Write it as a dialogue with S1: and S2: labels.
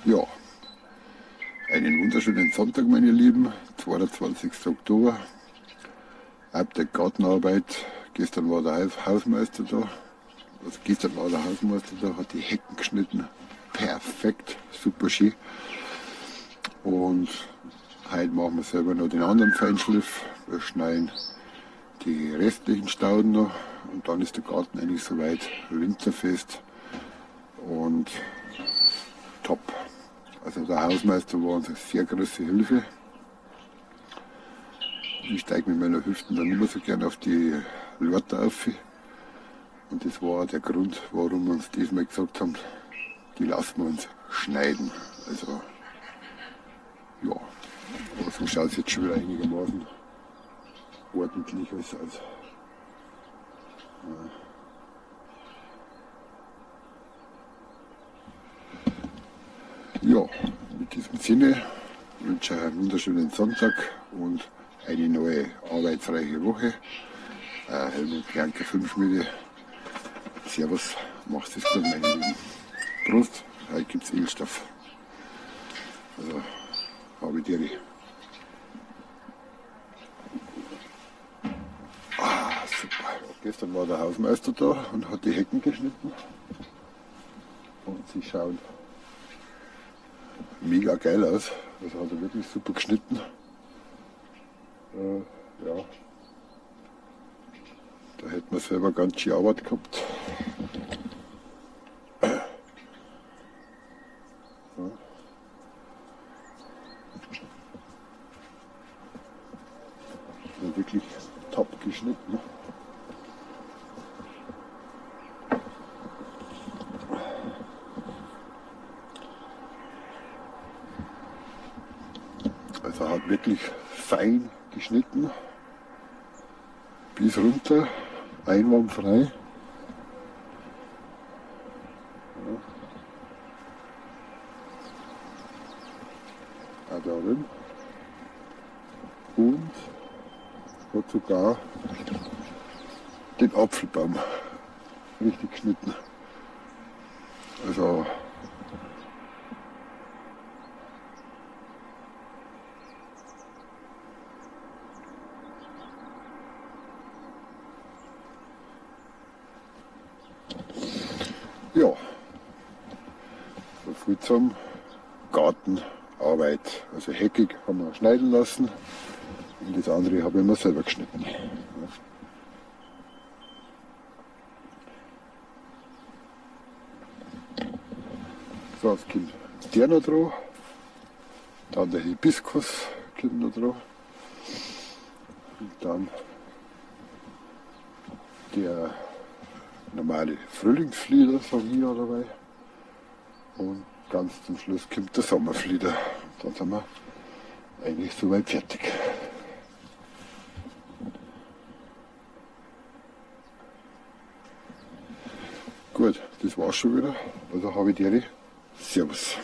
S1: Ja, einen wunderschönen Sonntag, meine Lieben, 22. Oktober. Update Gartenarbeit. Gestern war der Hausmeister da. Also gestern war der Hausmeister da, hat die Hecken geschnitten. Perfekt, super schön. Und heute machen wir selber noch den anderen Feinschliff. Wir schneiden die restlichen Stauden noch und dann ist der Garten eigentlich soweit winterfest und top. Also der Hausmeister war uns eine sehr große Hilfe. Ich steige mit meiner Hüften dann nicht mehr so gern auf die Leiter auf. Und das war auch der Grund, warum wir uns diesmal gesagt haben, die lassen wir uns schneiden. Also ja, aber so schaut es jetzt schon wieder einigermaßen ordentlich aus. Ja, in diesem Sinne wünsche ich einen wunderschönen Sonntag und eine neue arbeitsreiche Woche. Helmut Bianca Filmschmiede. Servus, macht es gut, meine Lieben. Prost, heute gibt es Edelstoff. Also, habe die. Ah, super. Gestern war der Hausmeister da und hat die Hecken geschnitten. Und sie schauen mega geil aus. Also hat er wirklich super geschnitten. Ja. Da hätten wir selber ganz schön Arbeit gehabt. Ja. Also wirklich top geschnitten. Also hat wirklich fein geschnitten, bis runter, einwandfrei. Ja. Auch da drin. Und hat sogar den Apfelbaum richtig geschnitten. Also ja, so viel zum Gartenarbeit. Also heckig haben wir schneiden lassen und das andere habe ich mir selber geschnitten. So, jetzt kommt der noch dran, dann der Hibiskus kommt noch dran und dann der normale Frühlingsflieder, sage ich ja dabei. Und ganz zum Schluss kommt der Sommerflieder. Dann sind wir eigentlich soweit fertig. Gut, das war's schon wieder. Also habe ich dir. Servus.